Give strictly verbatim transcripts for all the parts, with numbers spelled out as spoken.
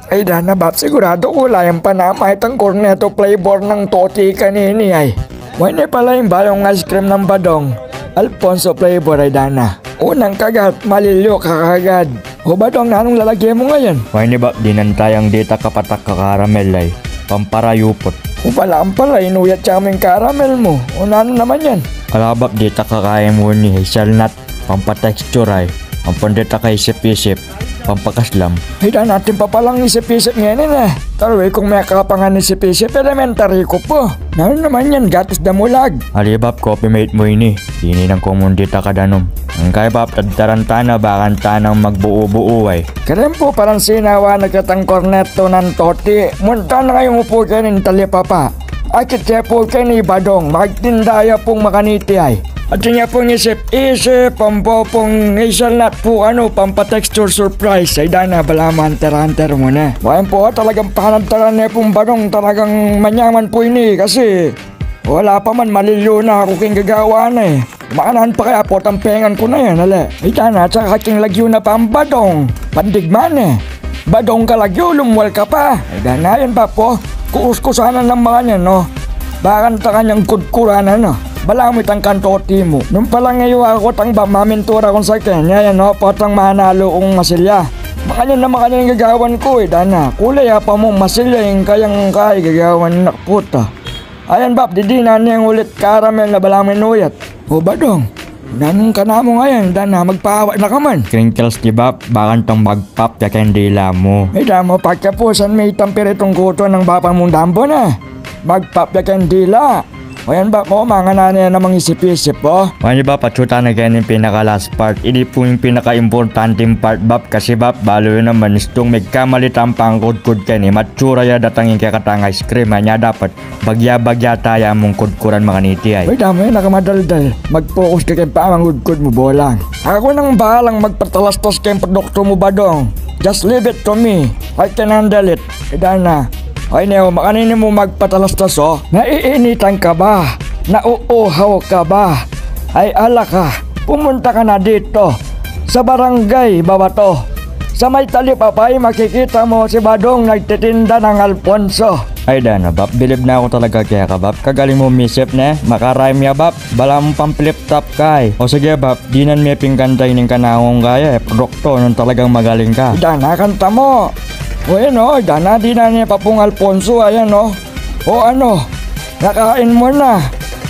Ay, dana, Bap, siguradu ku la yang panamay itang korneto flavor nang toti kanini, ay. Wa, ini pala ing bayung ice cream nang Badong. Alfonso flavor, ay, dana. Unang kagat, malilyu ka kagad. O, Badong, nanung lalagyan mu ngeni? Wa, ini, Bap, dinan tayang dita kapatak ka karamel, ay. Pamparayupot. O, pala, pala, inuyat ya mu ing karamel mu. O, nanu naman yan? Ala, Bap, dita kakain mu ini, hazelnut. Pampatexture, ay. Ampon dita kaisip-isip. Pampakaslam. Ay, dana, atin pa palang isip-isip ngeni, e. Talu, e, kung mekapa ngan isip-isip, elementary ku pu. Nanu naman yan, gatas damulag? Ali, Bap, Coffee Mate mu ini. Ini nang komun dita kadanum. Ngeni, Bap, tadtaran ta na, bakanta nang magbuu-buu, ay. Karen pu, parang sinawa na ketang korneto nang toti. Munta na kayung upu keni ning talipapa. Akit ye pu keni i Badong, magtinda ya pung makaniti, ay. Atin ya pung isip-isip, ampo pung hazelnut pu, anu, pampatexture surprise. Ay, dana, balamu hunter-hunter mu ne. Wa, yan pu, talagang panantaran ne pung Badong, talagang manyaman pu ini, kasi wala pa man, malilyu na ku king gagawan na, e. Makananu pa kaya, potang pengan ku na yan, ale. Ay, dana, saka king lagyu na pang Badong. Pandigma ne. Badong ka lagyu, lumwal ka pa. Ay, dana, yan, Bap, o. Kukus-kusan na nang makanyan, no? Bakanta kanyang kudkuran, no? Balamu itang kantoti mu. Nung palangayu aku tang Bap, mamintura kung saken. Yan, no? Potang manalu kung masilya. Makanyan na makanyan ing gagawan ku, e, dana. Kule ya pa mu, masilya ing kayang kay gagawan, anak puta. Ayan, Bap, didinan ne ing ulit karamel na balamu inuyat. O, Badong, nanung kanamu ngeni, dana, magpawa na ka man. Crinkles di, Bap, bakantang magpap ya keng dila mu. Ay, dana mu, pakyapusan me itang piritung kuto nang bapa mung dambun, e. Magpap ya keng dila. O, yan, Bap, o, manganan ne namang isip-isip, o. Wa, ini, Bap, atsu ta na keni ing pinaka-last part. Ini pu ing pinaka-importanting part, Bap, kasi, Bap, balu yu naman, istung megkamalitan pangkudkud keni, matsura ya datang ing kekatang ice cream, anya dapat bagya-bagya ta ya mung kudkuran makaniti, ay. Uy, damu, e, nakamadaldal. Mag-focus ka keng pamangudkud mu, bolang. Aku nang bahalang magpatalastas keng produktu mu, Badong. Just leave it to me. I can handle it. Ay, dana. Ay, ne, o, makanini mu magpatalastas, o. Naiinitan ka ba? Nauuhaw ka ba? Ay, ala ka. Pumunta ka na dito sa Barangay Babato. Sa may talipapa, e, makikita mu si Badong nagtitinda nang Alfonso. Ay, dana, Bap, bilib na ku talaga keka, Bap. Kagaling mung umisip, ne? Maka-rhyme ya, Bap. Balamu pang-flip-top ka, e. O sige, Bap, dinan me pin kanta ining kanawan kaya, e. Produktu nung talagang magaling ka. Dana, kanta mu. O, yan, o, dana, dinan ne pa pung Alfonso, ayan, o. O, ano? Nakain mu na.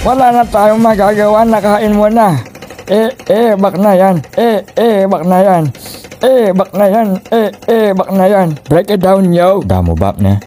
Wala na tayong magagawa, nakain mu na. E, e, bakna yan. E, e, bakna yan. E, bakna yan. E, e, bakna yan. Break it down, yo. Damu, Bap, ne?